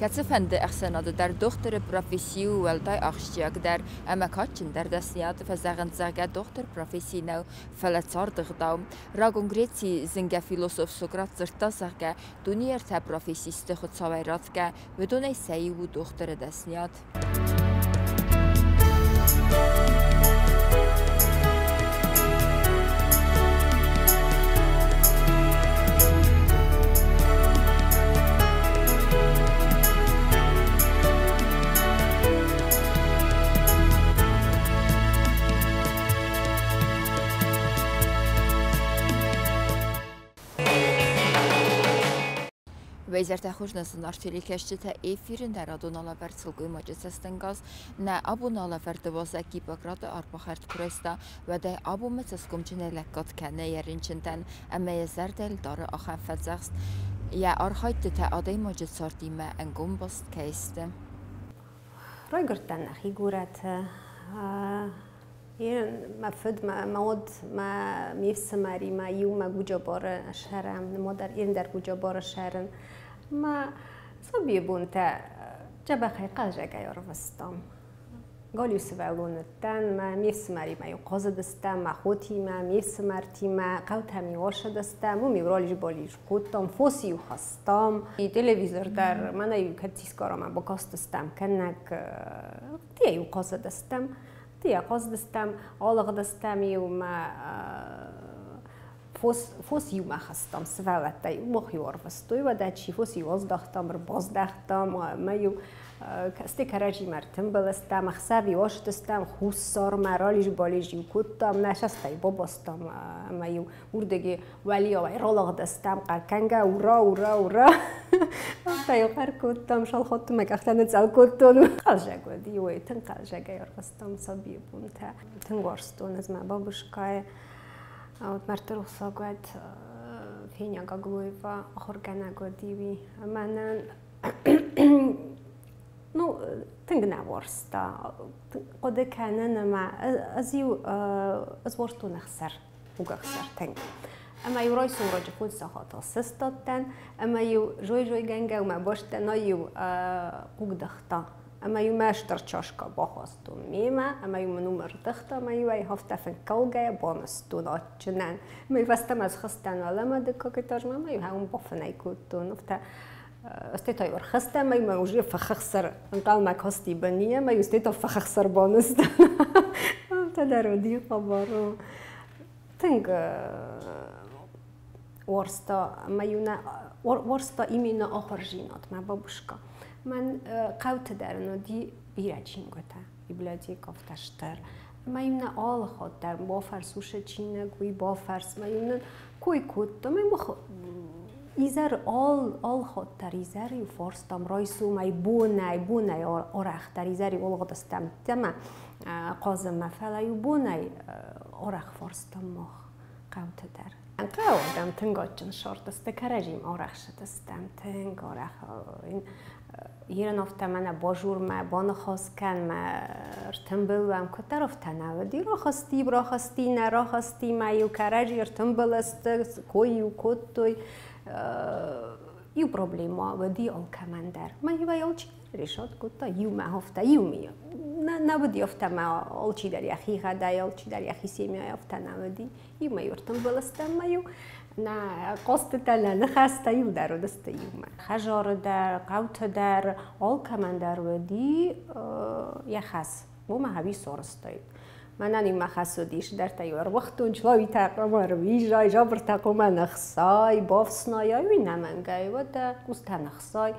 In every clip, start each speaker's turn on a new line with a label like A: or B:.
A: Кӕцыфӕнды ӕхсӕнады дӕр дохтыры професси у уӕлдай ахсджиагдӕр ӕмӕ кадджындӕр дӕсныйад. Фӕзӕгъынц, зӕгъгӕ, дохтыр професси нӕу, фӕлӕ царды гъдау. Рагон Грецийы зынгӕ философ Сократ дзырдта, зӕгъгӕ, дунейы ӕртӕ професси сты Хуыцауӕй ратгӕ, уыдонӕй сӕ иу у дохтыры дӕсныйад. Уӕ изӕртӕ хорз, нӕ зынаргъ телекӕсджытӕ, эфиры нӕ радон алӕвӕрд сылгоймаджы цӕстӕнгас. Нӕ абоны алӕвӕрды уазӕг Гиппократы арбахӕрд куы райста, уӕдӕй абонмӕ цӕсгомджынӕй лӕггад кӕны йӕ рынчынтӕн ӕмӕ йӕ зӕрдӕйыл дары ахӕм фӕдзӕхст, йӕ архайдтытӕ адӕймаджы цардимӕ ӕнгом баст кӕй сты.
B: Райгуырдтӕн нӕхи горӕты. Мӕ фыд, мӕ мад, мӕ ме фсымӕримӕ иумӕ Гуджабары сӕрӕм, нымадӕр ӕндӕр Гуджабары сӕрын. Мӕ сабийы бонтӕ дзӕбӕхӕй хъазӕгӕй ӕрвыстам. Галиу сывӕллон уыдтӕн, мӕ ме фсымӕримӕ-иу хъазыдыстӕм, мӕ хотимӕ, ме фсымӕртимӕ, хъӕутӕм-иу ацыдыстӕм, уым-иу ралис-балис кодтам, фос-иу хастам. Телевизор дӕр мӕнӕ-иу кӕд Тискарамӕ бакастыстӕм, кӕнӕг тия-иу хъазыдыстӕм. Тия хъазыдыстӕм, алыгъдыстӕм-иу мӕ фос иумӕ хастам, сывӕллӕттӕ-иу мах-иу ӕрвыстой, уӕдӕ чи фос-иу аздӕхтам, ӕрбаздӕхтам, ӕмӕ-иу стӕй кӕрӕдзимӕ ӕртымбыл стӕм, ӕхсӕв-иу астыстӕм, хуссармӕ рализ-бализ-иу кодтам, нӕ сӕстӕй бабастам ӕмӕ-иу уырдыги уӕлиауӕй ралыгъдыстӕм хъӕр кӕнгӕ ура, ура, ура! Афтӕ-иу хъӕр кодтам, шалхотты мӕ къӕхтӕ ныцъӕл кодтон. Хъӕлдзӕг уыд, иуӕй тынг хъӕлдзӕгӕй ӕрвыстам сабийы бонтӕ. Тынг уарзтон ӕз мӕ бабушкӕйы. Вот мӕрдты рухсаг уӕд Феня Гаглоева ахуыргӕнӕг уыд иуи. Мӕнӕн ну, тынг нӕ уарзта. Хъуыды кӕнын ӕмӕ ӕз-иу ӕз уарзтон ӕхсӕр, угӕхсӕр тынг. Ӕмӕ-иу райсом раджы фондз сахатыл сыстадтӕн, ӕмӕ-иу жой-жойгӕнгӕ мӕ бӕстӕ-иу хъуг дыгъта. Ӕмӕ-иу мӕ стыр чашкӕ бахастон мемӕ, ӕмӕ-иу мын уым ӕрдыгъта, ӕмӕ-иу ӕй афтӕ фынккалгӕйӕ банызтон адджынӕн. Ӕмӕ-иу фӕстӕмӕ схызтӕн уӕлӕмӕ дыккаг этажмӕ, ӕмӕ-иу уым бафынӕй кодтон. Афтӕ стӕй та-иу ӕрхызтӕн, ӕмӕ-иу мӕ уже фӕхӕхсӕр ӕнхъӕлмӕ касти быни, ӕмӕ-иу стӕй та фӕхӕхсӕр банызтон. Афтӕ дӕр уыди хабар. Тынг уарзта ӕмӕ-иу нӕ уарзта именно ахуырдзинад мӕ бабушка. Мӕн хъӕуты дӕр ын уыди бирӕ чингуытӕ, библиотекӕ афтӕ стыр. Ӕмӕ-иу нӕ алы хатт дӕр бафӕрс уыцы чиныг, уый бафӕрс, ӕмӕ-иу нын кой кодта. Ӕмӕ мах изӕр алы хатт дӕр изӕр-иу фарстам райсомӕй, бонӕй, бонӕй арӕхдӕр изӕр-иу алыгъдыстӕм ӕмӕ хъазынмӕ, фӕлӕ-иу бонӕй арӕх фарстам мах хъӕуты дӕр. Хъӕуы адӕм тынг адджын сардысты, кӕрӕдзимӕ арӕх цыдыстӕм, тынг арӕх. Ирон афтӕ мӕнӕ базурмӕ, баныхас кӕн, мӕ ӕртымбыл уӕм, куыддӕр афтӕ нӕ уыди. Рахызти, рахызти, нӕ рахызти, мӕ-иу кӕрӕдзи ӕртымбыл сты, кой-иу кодтой. Иу проблемӕ уыди алкӕмӕн дӕр. Мӕ-иу ӕй алчи решат кодта иумӕ афтӕ, иумӕ. Нӕ уыди афтӕ мӕ алчидӕр йӕхи гъӕдӕй, алчидӕр йӕхи семьяйы афтӕ нӕ уыди. Иумӕ ӕртымбыл стӕм ӕмӕ-иу нӕ хъостытӕ, нӕ ныхӕстӕ иу дӕр уыдысты иумӕ. Хӕдзары дӕр, хъӕуты дӕр алкӕмӕн дӕр уыди йӕ хӕс. Уымӕ хӕуи сорыстой. Мӕнӕн иу мӕ хӕс уыдис, дӕртӕ-иу ӕруыгътон, члауитӕ хъуамӕ ӕрвизай, жабыртӕ хъуамӕ ныхсай, бафснайай, уый нӕмӕнгӕй, уӕдӕ къустӕ ныхсай.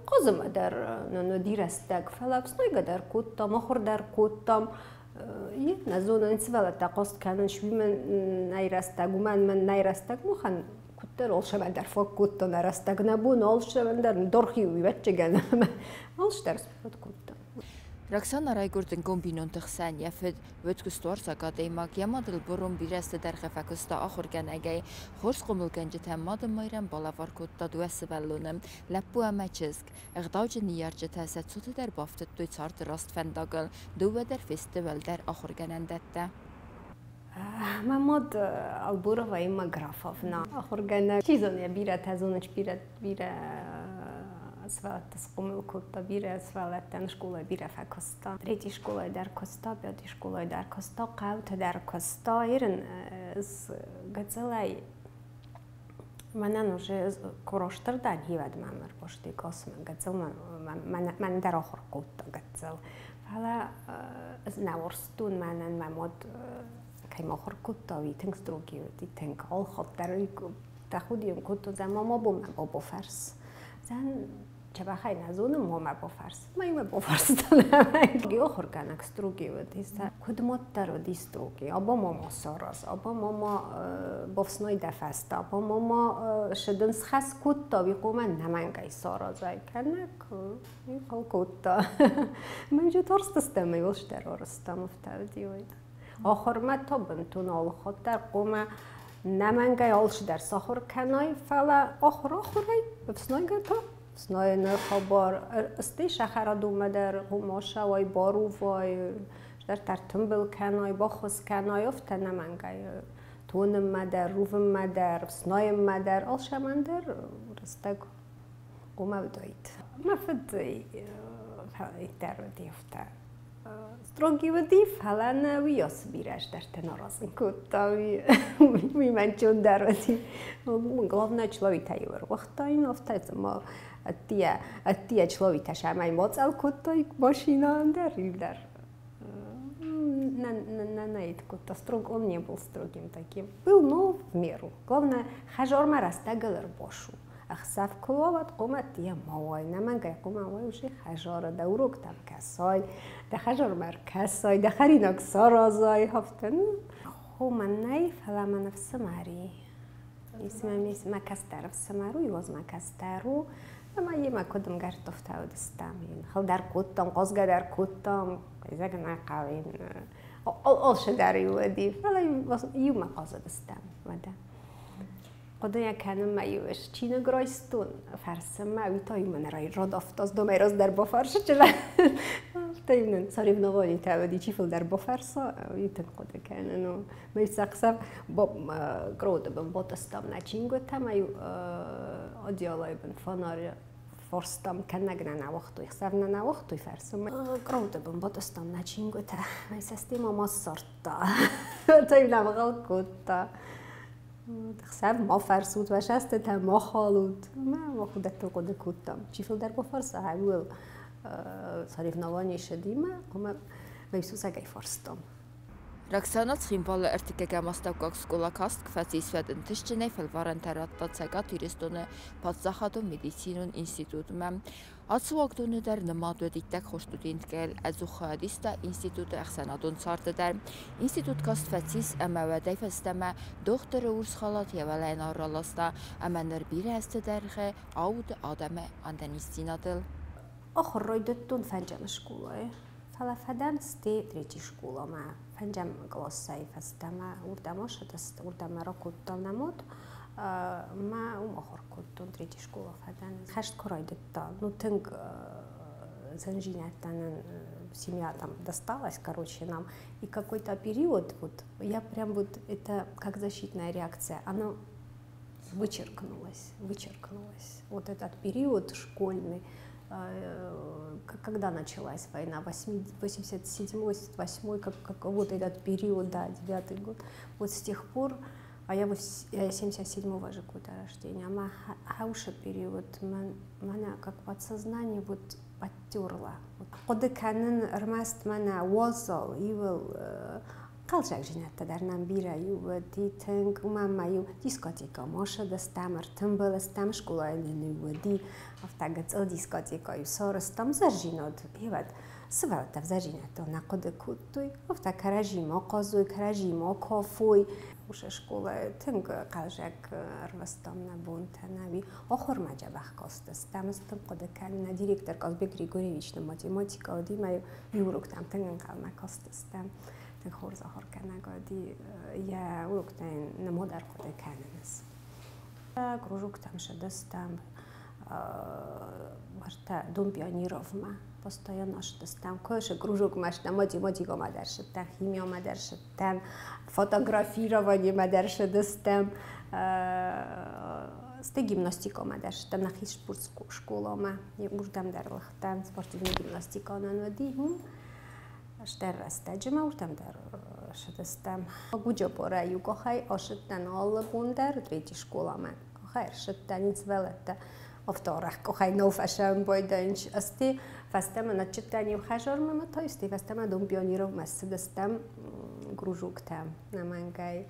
B: Хъазымӕ дӕр нын уыди рӕстӕг, фӕлӕ ӕфснайгӕ дӕр кодтам, ахуыр дӕр кодтам. Нӕ зонын, сывӕллӕттӕ хъаст кӕнын, уымӕн нӕй рӕстӕг, уымӕн мӕн нӕй рӕстӕг, махӕн куыддӕр алцӕмӕн дӕр фаг кодта нӕ рӕстӕг, нӕ бон алцӕмӕн дӕр дорхи уивӕччегӕн алцыдӕр сфӕд кодта.
A: Роксана райгуырд ӕнгом бинонты хсӕн. Йӕ фыд уыд куыстуарзаг адӕймаг, йӕ мадыл бырон бирӕ цыдӕргъы фӕкуыста ахуыргӕнӕгӕй. Хорз хъомылгӕнджытӕ мады Майрӕм балӕвар кодта дыууӕ сывӕллоны, лӕппу ӕмӕ чызг. Ӕгъдауджын ныййарджытӕ сӕ цоты дӕр бафтыдтой царды раст фӕндагыл, дыууӕ дӕр фесты уӕлдӕр ахуыргӕнӕндӕттӕ.
B: Мӕ мад Албурова Имма Графовна ахуыргӕнӕг. Чи зоны, йӕ бирӕтӕ зонынц, бирӕ бирӕ Сывӕллӕтты схъомыл кодта бирӕ сывӕллӕттӕн скъолайы бирӕ фӕкуыста. Третий скъолайы дӕр куыста, пятый скъолайы дӕр куыста, хъӕуты дӕр куыста. Ерын гыццылӕй мӕнӕн уже куы ростыр дӕн, хивӕд мӕм ӕрбости космы гыццыл мӕн дӕр ахуыр кодта гыццыл. Фӕлӕ ӕз нӕ уарзтон мӕнӕн мӕ мад кӕй ма ахуыр кодта, уый тынг строгий уыди, тынг алхатт дӕр тӕхудион кодтон, зӕн ма бон мӕ бабо фӕрс. Зӕн чабахай нӕ зонын, ма мӕ бафӕрс. Ма мӕ бафарстан. Ахуыргӕнӕг строгий уыди, куыд маддӕр уыди строгий. Аба мама сараз, аба мама бафснай дӕ фӕстӕ, аба мама шыдын схӕс кодта, уый хъуамӕ нӕмӕнгӕй саразай. Кӕнӕг хъал кодта. Мӕ же тарстыстӕм, мӕ уылстӕр арызтам, афтӕ уыди уый. Ахуырмӕ та бынтон алыхатт дӕр хъуамӕ нӕмӕнгӕй алцыдӕр сахуыр кӕнай, фӕлӕ ахуыр ахуырӕй, ӕфснайгӕ та ӕфснайыны хабар. Стӕй сӕхӕрадонмӕ дӕр хъуамӕ ссӕуай, барувай, дӕр тымбыл кӕнай, баххуыс кӕнай, афтӕ нӕмӕнгӕй тонынмӕ дӕр, рувынмӕ дӕр, ӕфснайынмӕ дӕр, алцӕмӕн дӕр рӕстӕг хъуамӕ уыдаид. Мӕ фыд дӕр уыди афтӕ строгий уыди, фӕлӕ нӕ уыйас бирӕ стӕртӕ нӕ разын кодта. Уый мӕнчон дӕр уыди. Главное, человека-иу ӕруагътаин, афтӕ цыма ӕддийӕ человека сӕмӕй мацъӕл кодтай машинӕ дӕр, иу дӕр. На кодта строг, он не был строгим таким. Был, но в меру. Главное, хӕжормӕ рӕстӕгыл ӕрбашу. Ӕхсӕв куы уа, уӕд хъуамӕ ӕддийӕ ма уай. Нӕмӕнгӕй хъуамӕ уай уже хӕжары, дӕ уроктӕм кӕсай, дӕ хӕжармӕ ӕркӕсай, дӕ хӕринаг саразай, афтӕ. Хо мӕн нӕй, фӕлӕ мӕн ӕфсымӕр и. Мӕ кӕстӕр ӕфсымӕр у, иуӕз мӕ кӕстӕр у. Ӕмӕ йемӕ куыд ӕмгӕрттӕ уыдыстӕм. Хыл дӕр кодтам, хъазгӕ дӕр кодтам, зӕгъын ӕй хъӕуы, алцы дӕр иу уыди, фӕлӕ иумӕ хъазыдыстӕм, уӕдӕ. Хъуыдыйӕ кӕнынмӕ-иу ӕз чиныг райстон, фӕрсынмӕ, уый та-иу мӕн радавта, домӕй раздӕр бафӕрсычы. Афтӕ-иу нын соревнованиетӕ уыди, чи фылдӕр бафӕрса, уый тынг хъуыды кӕнын. Мӕ ӕхсӕв къроды бын батъыстам нӕ чингуытӕ, мӕ-иу одеялайы бын фонары фарстам, кӕнӕг нӕ нӕ уагътой, ӕхсӕв нӕ нӕ уагътой фӕрсынмӕ. Къроды бын батъыстам нӕ чингуытӕ, мӕ цӕстимӕ ма ссардта, та-иу нӕ ӕвгъау кодта. Хсӕв ма фӕрсут, уӕ сӕстытӕ ма халут. Мӕ мах уыдӕттыл хъуыды кодтам. Чи фылдӕр бафӕрса, уыл соревнование ссыдимӕ, ӕмӕ мӕ сусӕгӕй фарстам.
A: Роксана Цхинвалы ӕртыккӕгӕм астӕуккаг скъола каст куы фӕцис, уӕд ӕнтыстджынӕй фӕлварӕнтӕ радта Цӕгат Ирыстоны паддзахадон медицинон институтмӕ. Ацы уагдоны дӕр нымад уыд иттӕг хорз студенткӕйыл, ӕдзух хайад иста институты ӕхсӕнадон царды дӕр. Институт каст фӕцис ӕмӕ уӕдӕй фӕстӕмӕ дохтыры урс халат йӕ уӕлӕ нал раласта ӕмӕ ныр бирӕ азты дӕргъы ауды адӕмы ӕнӕниздзинадыл.
B: Ахуыр райдыдтон фӕнджӕмы скъолайы, фӕлӕ фӕдӕн сте третий скъоламӕ, фӕнджӕм классӕй фӕстӕмӕ уырдӕм ацыдысты, уырдӕм ракодта нӕ мад. Мӕ уым ахуыр кодтон третий скъола фӕдӕн. Хӕст куы райдыдта, ну тынг зынзинӕдтӕ нын семья там досталась, короче, нам. И какой-то период, вот, я прям вот, это как защитная реакция, она вычеркнулась, вычеркнулась. Вот этот период школьный, когда началась война, 87-88, как вот этот период, да, 9-й год. Вот с тех пор, а я 77-го же года рождения, а хауша период, меня как подсознание вот подтерла. Хъуыды кӕнын ӕрмӕст мӕнӕ уазал, иуыл хъӕлдзӕгдзинӕдтӕ дӕр нӕм бирӕ иу уыди тынг, уымӕн ма иу дискотекӕмӕ ссыдыстӕм, ӕртымбыл стӕм, скъолайы нын иу уыди, афтӕ гыццыл дискотекӕ-иу сарӕзтам, зӕрзинад, ивӕд сывӕллӕттӕ ӕвзӕрзинӕдтыл нӕ хъуыды кодтой, афтӕ кӕрӕдзимӕ хъазой, кӕрӕдзимӕ кафой. Уыцы скъолайы тынг хъӕлдзӕг ӕрвыстам нӕ бонтӕ, нӕ ахуырмӕ дзӕбӕх кастыстӕм, тынг хъуыды кӕнын. Нӕ директор Казбек Григорьевич нын математикӕ уыди, мӕ иу уроктӕм тынг ӕнхъӕлмӕ кастыстӕм. Тынг хорз ахуыргӕнӕг уыди, йӕ уроктӕ йын нымад ӕрхъуыды кӕнынц. Кружоктӕм ссыдыстӕм, уӕртӕ Дом пионеровмӕ постоянно ссыдыстӕм. Куы кружокмӕ ссыдтӕн, математикӕмӕ дӕр ссыдтӕн, химиямӕ дӕр ссыдтӕн, фотографированиемӕ дӕр ссыдыстӕм. Стӕй гимнастикӕмӕ дӕр ссыдтӕн, нӕхи скъоламӕ, уырдӕм дӕр лыгъдтӕн, спортивный гимнастикӕ нын уыди уым. Стӕр рӕстӕджы ма уырдӕм дӕр ссыдыстӕм. Гуджапорӕй иу къухӕй ацыдтӕн алы бон дӕр третий скъоламӕ. Къухӕй ӕрсыдтӕн сывӕллӕттӕ афтӕ арӕх къухӕй нал фӕсӕмбӕлдӕн. Ӕсти фӕстӕмӕ ныццыдтӕн иу хӕдзармӕ ма та ӕсти фӕстӕмӕ Дом пионеровмӕ ссыдыстӕм кружоктӕм нӕмӕнгӕй.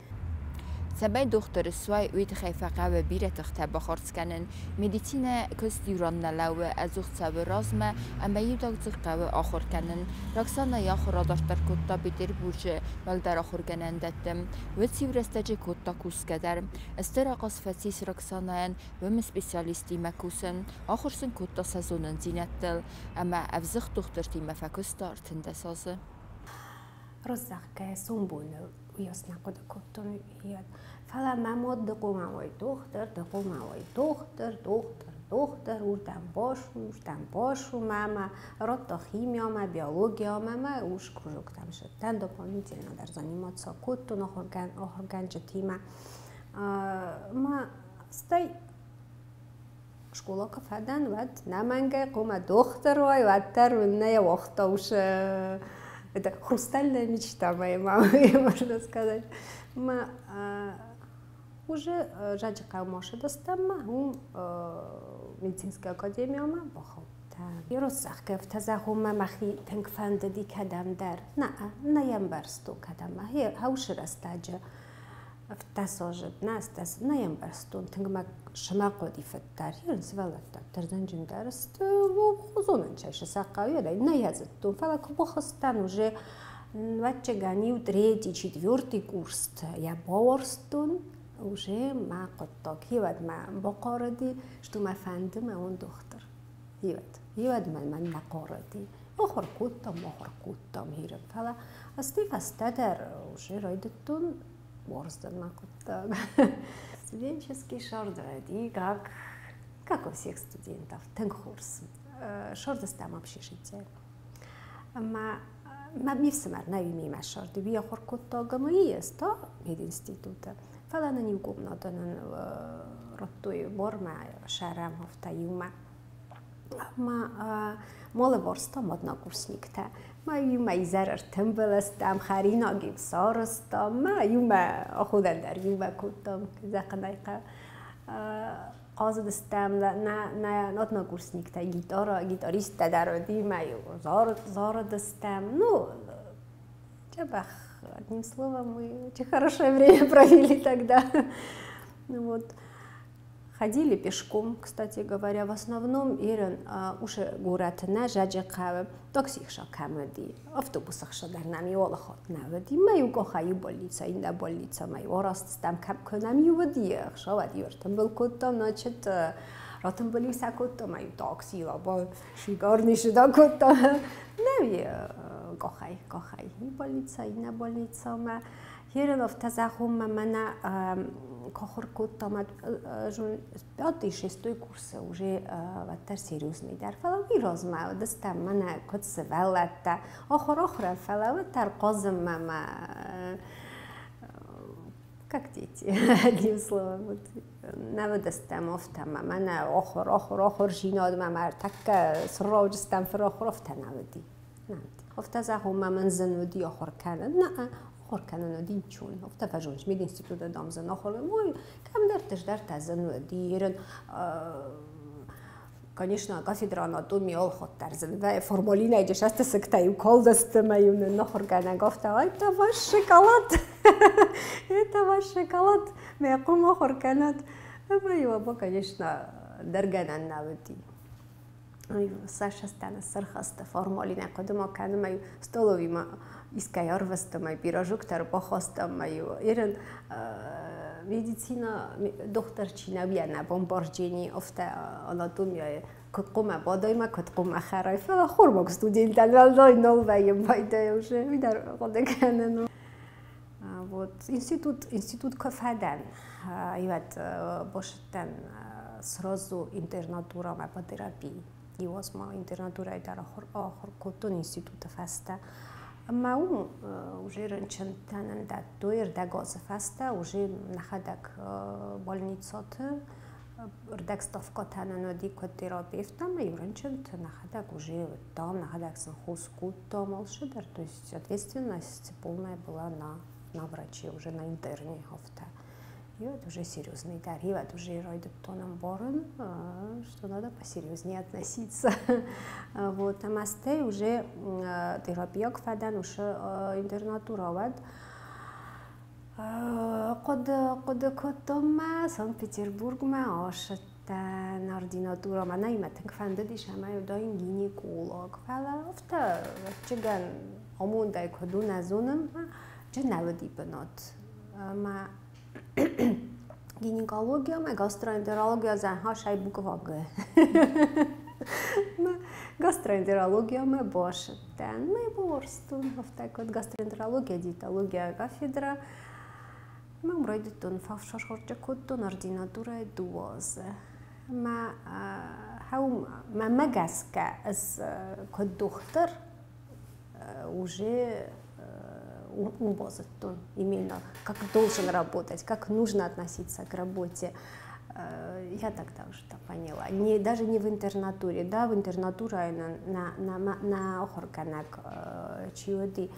A: Цӕмӕй дохтыр суай, уый тыххӕй фӕхъӕуы бирӕ тыхтӕ бахардз кӕнын. Медицинӕ куыст иу ран нӕ лӕууы, ӕдзух цӕуы размӕ ӕмӕ иудадзыг хъӕуы ахуыр кӕнын. Роксана йӕ ахуыр адарддӕр кодта Петербурджы уӕлдӕр ахуыргӕнӕндӕтты. Уыцы иу рӕстӕджы кодта кусгӕ дӕр. Стыр ахъаз фӕцис Роксанайӕн уым специалисттимӕ кусын, ахуыр сын кодта сӕ зонындзинӕдтыл ӕмӕ ӕвзыгъд дохтыртимӕ фӕкуыста 13 азы.
B: Росзӕгъгӕ, сомбоны уыйас нӕ хъуыды кодтон. Фӕлӕ мӕ мад дыхъомӕ уой дохтыр, дыхъомӕ уой дохтыр, дохтыр, дохтыр, уырдӕм бацу мӕмӕ, радта химиямӕ, биологиямӕ мӕ ус кружоктӕм ссыдтӕн, дополнительно дӕр заниматься кодтон ахуыргӕнджытимӕ. Мӕ стӕй скъола куы фӕдӕн, уӕд нӕмӕнгӕй хъуамӕ дохтыр уай, уӕддӕр мын нӕ уагъта усы это хрустальная мечта моей мамы, можно сказать. Ма уже Жаджыхъӕумӕ ссыдыстӕм ма уым медицинская академиямӕ бахаудтӕн. Росзӕгъгӕ, зӕгъунмӕ мӕхи тынг фӕндыди кӕдӕмдӕр. Нӕ, нӕ йӕ ӕмбӕрстон кӕдӕм. Хаусы рӕстӕджы ӕфтӕсазыд, нӕ ӕстӕс, нӕ йӕ ӕмбӕрстон, тынг мӕ сымӕ хъуыди фыддӕр. Ерын сывӕллӕттӕ дӕрдӕнджындӕр сты, зонын чай сӕ хъӕуы, нӕ йӕ зыдтон, фӕлӕ куы бахызтӕн уже ӕвӕццӕгӕн иу третий, четвертый курсты йӕ бауарзтон, уже мӕ хъуыддаг хивӕд мӕ бахъарыди, что мӕ фӕнды мӕ он дохтыр. Хивӕд, хивӕд мӕ мӕн нӕ хъарыди. Ахуыр кодтам хирын, фӕлӕ ӕсти фӕстӕдӕр уже райдыдтон уарзтӕн мӕ хъуыддаг. Студенческий сӕрд уыди, как у всех студентов, тынг хорз. Сӕрдыстӕм общежитие. Ӕмӕ мӕ ме фсымӕр нӕ мемӕ сӕрды уый ахуыр кодта ГМИ-ы та мединституты. Фӕлӕ нын иу комнатӕ нын радтой бормӕ сӕрӕм афтӕ иумӕ. Ӕмӕ малыварстам однокурсниктӕ. Ма иумӕ изӕр ӕртымбыл стӕм, хӕринаг-иу сарӕзтам, ма иумӕ аходӕн дӕр иумӕ кодтам, зӕгъын хъазыдыстӕм нӕ однокурсниктӕ гитара, гитаристтӕ дӕр уыди, ма-иу зарыдыстӕм. Ну, дзӕбӕх, одним словом, мы очень хорошее время провели тогда. Вот. Ходили пешком, кстати говоря, в основном ерын уже горӕты нӕ Жаджыхъӕуы такси хса кӕм уыди, автобус хса дӕр нӕм иу алыхатт нӕ уыди. Ма иу къухӕй иу больница, иннӕ больницӕмӕ иу арастыстӕм, кӕм куы нӕм иу уыди, ӕхсӕвӕд иу ӕртымбыл кодтам, значит, ратымбыл-иу сӕ кодтам, иу такси лаба шикарный сюда кодтам. Нӕ къухӕй, къухӕй, иу больница, иннӕ больницӕмӕ. Ерын афтӕ зӕгъунмӕ мӕнӕ куы кодтам пятый, шестой курсы уже уӕддӕр серьезный дӕр, фӕлӕ уый размӕ уыдыстӕм мӕнӕ куыд сывӕллӕттӕ, ахуыр ахуырӕн, фӕлӕ уӕддӕр хъазынмӕ мӕ как дети, одним словом. Вот нӕ уыдыстӕм афтӕ мӕ мӕнӕ ахуыр, ахуыр, ахуырдзинадмӕ мӕ тӕккӕ срауджыстӕм фырахуыр, афтӕ нӕ уыди. Нӕ уыди. Афтӕ зӕгъунмӕ мын зын уыди ахуыр кӕнын. Нӕ, ахуыр кӕнын уыди нчон. Афтӕ фӕзоныс, мединституты дам зын ахуыр. Ой, кӕмдӕрты здӕртӕ зын уыди. Ерын конечно, кафедра анатомии алхатт дӕр зын вӕййы. Формалинӕй сӕсты сыгтӕ-иу калдысты мӕ-иу нын ахуыргӕнӕг афтӕ, это ваш шоколад, это ваш шоколад, мӕ хъом ахуыр кӕнӕд. Ӕмӕ-иу абон, конечно, дӕргӕнӕн нӕ уыди. Сӕстӕн сырхасты формалинӕй хъуыды ма кӕны, мӕ столовимӕ искӕй ӕрвыстам, мӕ пирожоктӕ ӕрбахастам, мӕ ерын медицина дохтыр чи нӕ уый нӕ бомбарджени, афтӕ анатомияйы куыд хъуамӕ бадай ма куыд хъуамӕ хӕрай, фӕлӕ хормаг студенттӕн уӕлдай нал вӕййы байдайы уже, уый дӕр хъуыды кӕнын. Вот институт куы фӕдӕн, ивӕд башыдтӕн сразу интернатурамӕ по терапии. Иу аз ма интернатурӕйы дӕр ахуыр кодтон институты фӕстӕ. Ӕмӕ уым уже рынчынтӕн дӕттой ӕрдӕг азы фӕстӕ уже нӕхӕдӕг больницаты Рдӕгставкӕтӕ нын уыди куыд терапевт ӕмӕ иу рынчынты нӕхӕдӕг уже уыдтам, нӕхӕдӕг сын хос кодтам, алцыдӕр. То есть ответственность полная была на враче, уже на интерне афтӕ. И вот уже серьезный дӕр, и вот уже райдыдтон ӕмбарын, что надо посерьезнее относиться. Вот, ӕмӕ стӕй уже терапияг фӕдӕн уыцы интернатура уӕд. Хъуыды кодтон мӕ Санкт-Петербургмӕ ацыдтӕн ординатурӕмӕ. Нӕ мӕ тынг фӕндыдис ӕмӕ уыдаин гинеколог. Фӕлӕ афтӕ, ӕвӕццӕгӕн, амондӕй куыд у, нӕ зонын, джы нӕ уыди бынат. Ӕмӕ гинекологиямӕ, гастроэнтерология зӕнхасӕй буква Г. Гастроэнтерологиямӕ бацыдтӕн. Мӕ бауарзтон афтӕ куыд гастроэнтерология, диетология кафедра. Мӕ уым райдыдтон фӕфсӕрхорджа кодтон ординатурӕйы дыууӕ азы. Мӕ мӕ гӕсгӕ ӕз куыд дохтыр уже ум базыдтон именно как должен работать, как нужно относиться к работе. Я тогда уже это поняла. Не, даже не в интернатуре, да, в интернатуре на ахуыргӕнӕг чи уыди,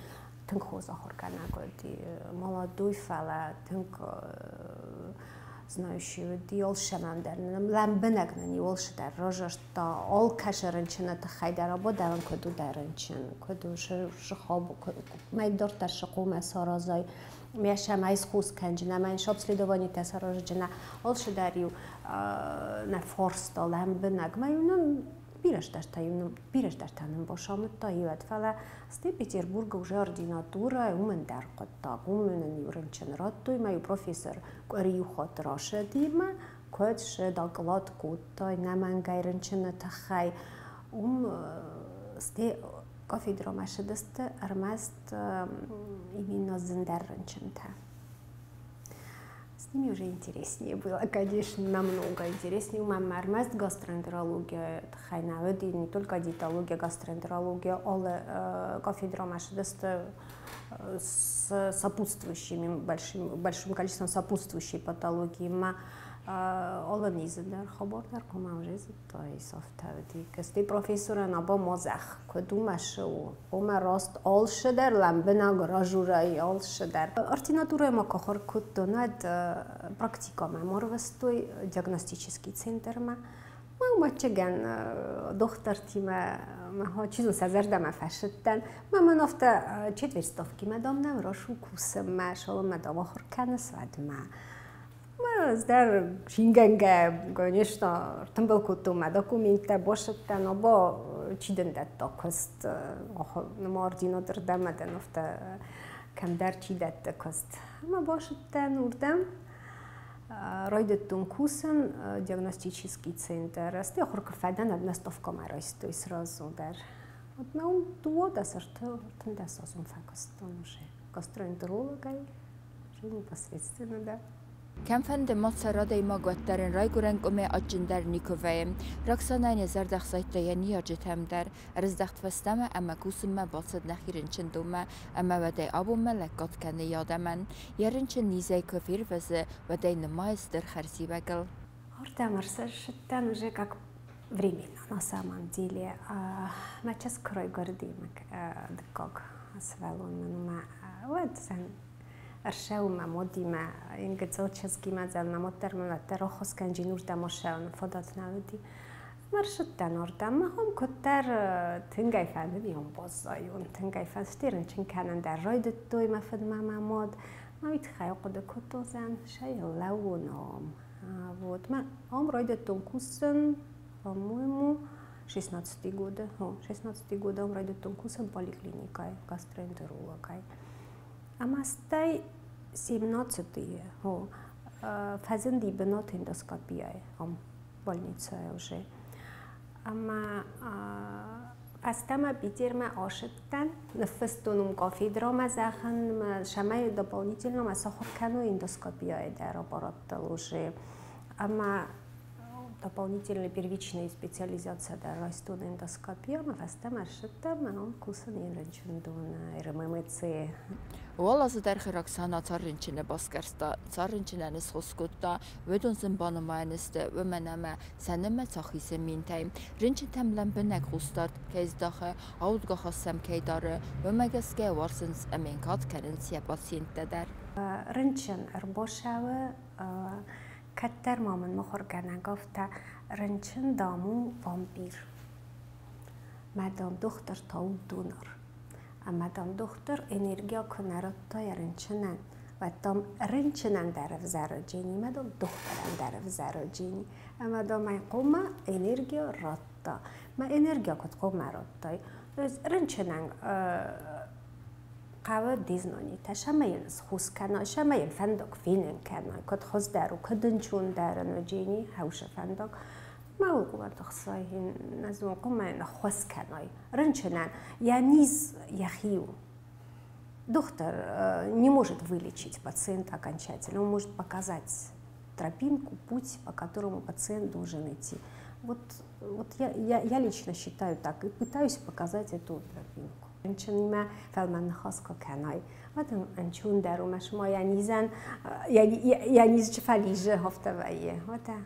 B: тынг хорз ахуыргӕнӕг уыди, молодой, фӕлӕ тынг знающий уыди, алцӕмӕн дӕр лӕмбынӕг нын-иу алцыдӕр разӕрдта, алкӕцы рынчыны тыххӕй дӕр абадӕн куыд у дӕ рынчын, куыд у мӕйдарддӕр цы хъуамӕ саразай, мӕ схос кӕнджынӕ, мӕ обследованитӕ саразджынӕ, алцыдӕр-иу нӕ фарста лӕмбынӕг. Мӕ-иу нын бирӕ стӕртӕ нын бацамыдта иуӕд, фӕлӕ стӕй Петербургы уже ординатурӕ уымӕн дӕр хъуыддаг, уым нын иу рынчын радтой, мӕ иу профессор къуыри иу хатт рацыди куыд сы доклад кодтой нӕмӕнгӕй рынчыны тыххӕй. Уым стӕй кафедрӕмӕ ссыдысты ӕрмӕст именно зындӕр рынчынтӕ. С ними уже интереснее было, конечно, намного интереснее. Уымӕн ӕрмӕст гастроэнтерология тыххӕй нӕ уыди, не только диетология, гастроэнтерология, алы кафедрӕмӕ ссыдысты с сопутствующими, большим, большим количеством сопутствующей патологии. Ма алы низы дӕр хабар дӕр хъуамӕ уже зыдтай, афтӕ уыди. Стӕй профессорӕн абон мазӕх куыд у мӕ у, хъуамӕ раст алцыдӕр лӕмбынӕг разурай алцыдӕр. Ординатурӕйы ма куы ахуыр кодтон, уӕд практикӕмӕ ма ӕрвыстой диагностический центрмӕ. Мӕ дохтыртимӕ чи зоны сӕ зӕрдӕмӕ фӕсыдтӕн. Мӕ мын афтӕ четверть ставкимӕ дам нӕм расу кусынмӕ, цалынмӕ дам ахуыр кӕныс, уӕдмӕ. Ӕз дӕр цингӕнгӕ, конечно, ӕртымбыл кодтон мӕ документтӕ, бацыдтӕн, аба чи дын дӕтта куыст, ма ординатор дӕ дӕн афтӕ кӕмдӕр чи дӕтты куыст. Ӕмӕ бацыдтӕн уырдӕм. Райдыдтон кусын диагностический центр. Стӕй ахуыр куы фӕдӕн, одна ставкӕмӕ райстой сразу дӕр. Вот мӕ уым 32-ӕртындӕс азон фӕкуыстон уже гастроэнтерологӕй, уже непосредственно, да.
A: Кӕмфӕнды ма цӕр адӕймаг, уӕддӕр ын райгуырӕн къуымӕй адджындӕр никуы вӕййы. Роксанӕйӕн йӕ зӕрдӕ хсайдта йӕ ныййарджытӕм дӕр. Ӕрыздӕхт фӕстӕмӕ ӕмӕ кусынмӕ бацыд нӕхи рынчындонмӕ ӕмӕ уӕдӕй абонмӕ лӕггад кӕны йӕ адӕмӕн. Йӕ рынчын низӕй куы фервӕзы, уӕд ӕй нымайы стыр хӕрзиуӕгыл.
B: Ардӕм ӕрцыдтӕн уже как временно на самом деле. Мӕ чызг куы райгуырди, дыккаг сывӕллон мын, мӕ уӕд ӕрсӕуы мӕ модимӕ, ин гыццыл чызгимӕ дзӕн мӕ мод дӕр мын уӕддӕр ӕххуыс кӕнджын уырдӕм ӕрсӕуыны фадат нӕ уыди. Ӕмӕ ӕрцыдтӕн ардӕм. Мӕ куыддӕр тынг ӕй фӕндыди ам баззайон, тынг ӕй фӕндыди рынчын кӕнын дӕр райдыдтой мӕ фыдмӕ мӕ мад. Мӕ уый тыххӕй ахъуыды кодтон, зӕн сӕ лӕууон ам. Вот, мӕ ам райдыдтон кусын, по-моему, 16 года. О, 16 года ам райдыдтон кусын поликлиникӕйы гастроэнтерологӕй. Ӕмӕ стӕй 17-йы о, фӕзынди бынат эндоскопияйы ам больницӕйы уже. Ӕмӕ фӕстӕмӕ Питермӕ ацыдтӕн, ныффыстон уым кафедрӕмӕ зӕгъын, цӕмӕй дополнительно мӕ сахуыр кӕной эндоскопияйы дӕр аппараттыл уже. Ӕмӕ Дополнительная первичная специализация дӕр райстон эндоскопия, ӕмӕ фӕстӕмӕ ссыдтӕн, мӕ ном кусын рынчындоны РММЦ.
A: Уал азы дӕргъы Роксана цар рынчыны басгӕрста, цар рынчынӕн схос кодта, уыдон сын банымайӕн сты, уымӕн ӕмӕ сӕ нымӕц ахизы минтӕй. Рынчынтӕм лӕмбынӕг хъусдард кӕй здахы, аудгӕ хӕс сӕм кӕй дары, уымӕ гӕсгӕ уарзынц ӕмӕ йын кад кӕнынц йӕ пациенттӕ дӕр.
B: Рынчын ӕрбацӕуы, кӕддӕр ма мын мыхуыргӕнӕг афтӕ: рынчын, дам, у вампир. Мӕ, дам, дохтыр та у донор. Ӕмӕ, дам, дохтыр энергия куы нӕ радта йӕ рынчынӕн, уӕд, дам, рынчынӕн дӕр ӕвзӕры джини, мӕ, дам, дохтырӕн дӕр ӕвзӕры джини. Ӕмӕ, дам, ӕй хъуамӕ энергия радта. Мӕ энергия куыд хъуамӕ радтай? Рынчынӕн хъӕуы дезнонитӕ, сӕмӕ йын схус кӕной, сӕмӕ йын фӕндаг фенын кӕной, куыд хуыздӕр у, куыд ӕнцондӕр ын у джини, хӕусы фӕндаг. Ма уый тыхсай, нӕ хъуамӕ йын ӕххуыс кӕной. Рынчынӕн йӕ низ йӕхи у. Доктор не может вылечить пациента окончательно, он может показать тропинку, путь, по которому пациент должен идти. Вот я лично считаю так и пытаюсь показать эту тропинку. Рынчынимӕ фӕлмӕн ныхас куы кӕнай, уӕд ын ӕнцондӕр у, мӕ цыма йӕ низӕн, йӕ низ чи фӕлизы, афтӕ вӕййы. Уӕдӕ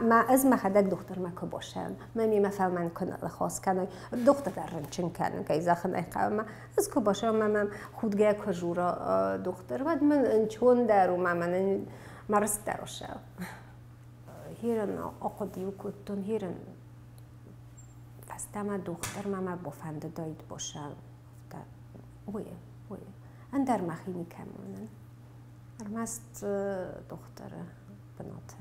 B: мӕ ӕз мӕхӕдӕг дохтырмӕ куы бацӕуын, мӕ мемӕ фӕлмӕн куы ныхас кӕной, дохтыр дӕр рынчын кӕны, кӕй зӕгъын ӕй хъӕуы, мӕ ӕз куы бацӕуын, мӕ мӕм худгӕ куы жура дохтыр, уӕд мын ӕнцондӕр у, мӕ мӕнӕн мӕ рыст дӕр осӕуы. Хирын ахъуыды кодтон, хирын фӕстӕмӕ дохтырмӕ мӕ бафӕндыдаид бацӕуын. Афтӕ, уый, уый. Ӕндӕр мӕхи никӕм уынын. Ӕрмӕст дохтыры бынаты.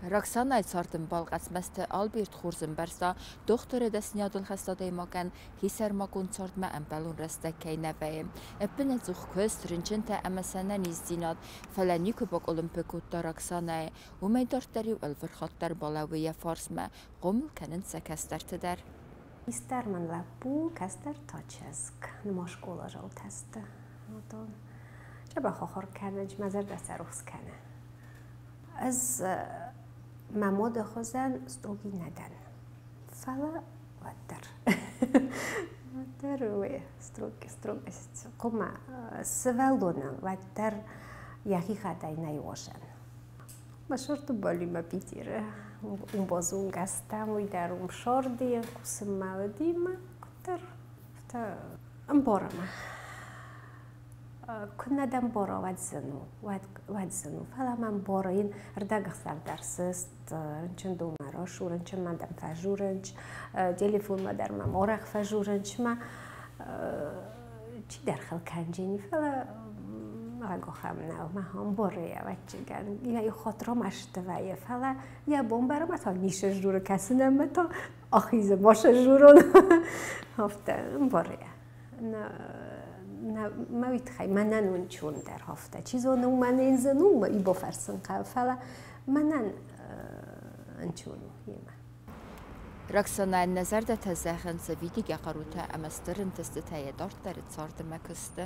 A: Роксанайы цардӕмбал Хъӕцмӕзты Альберт хорз ӕмбӕрста, дохтыры дӕсныйадыл хӕст адӕймагӕн хисӕрмагонд цардмӕ ӕмбӕлон рӕстӕг кӕй нӕ вӕййы. Ӕппынӕдзух куыст, рынчынтӕ ӕмӕ сӕ ӕнӕниздзинад, фӕлӕ никуы бакъуылымпы кодта Роксанайы. Уымӕй дарддӕр-иу ӕлвырхатт дӕр балӕууы йӕ фарсмӕ, хъомыл кӕнынц сӕ кӕстӕрты дӕр.
B: Хистӕр мын лӕппу, кӕстӕр та чызг. Ныма скъоладзаутӕ сты. Уыдон дзӕбӕх ахуыр кӕнынц, мӕ зӕрдӕ сӕ рухс кӕны. Ӕз мӕ мады хуызӕн строгий нӕ дӕн, фӕлӕ уӕддӕр. Уӕддӕр уый строгость. Хъуамӕ сывӕллонӕн уӕддӕр йӕхихъӕдӕй нӕй уозӕн. Мӕ сӕрты балимӕ Питеры уым базонгӕ стӕм, уый дӕр уым сӕрды кусынмӕ уыди мӕ куыддӕр афтӕ ӕмбары мӕ. Куы нӕ дӕ ӕмбара, уӕд зын у, уӕд зын у. Фӕлӕ мӕ ӕмбары, йын ӕрдӕгӕхсӕв дӕр сыст, рынчындонмӕ расу, рынчынмӕ дӕм фӕжурынч, телефонмӕ дӕр мӕм арӕх фӕжурынч, мӕ чидӕр хыл кӕнджини, фӕлӕ рагохӕм нӕу, мӕ ӕмбары ӕвӕццӕгӕн. Йӕ хатт рамӕсты вӕййы, фӕлӕ йӕ бон бӕрӕг та ницы сдзуры, кӕсын ӕмӕ та ахизы, ма сдзурон. Афтӕ ӕмбары йӕ. Нӕ, мӕ уый тыххӕй мӕнӕн ӕнцондӕр афтӕ. Чи зоны, уымӕн ын зын у, уый бафӕрсын хъӕуы, фӕлӕ мӕнӕн ӕнцон у йемӕ.
A: Роксанайӕн нӕ зӕрдӕтӕ зӕгъынц видигӕ хъарутӕ ӕмӕ стыр ӕнтыстытӕ йӕ дарддӕры царды ӕмӕ куысты.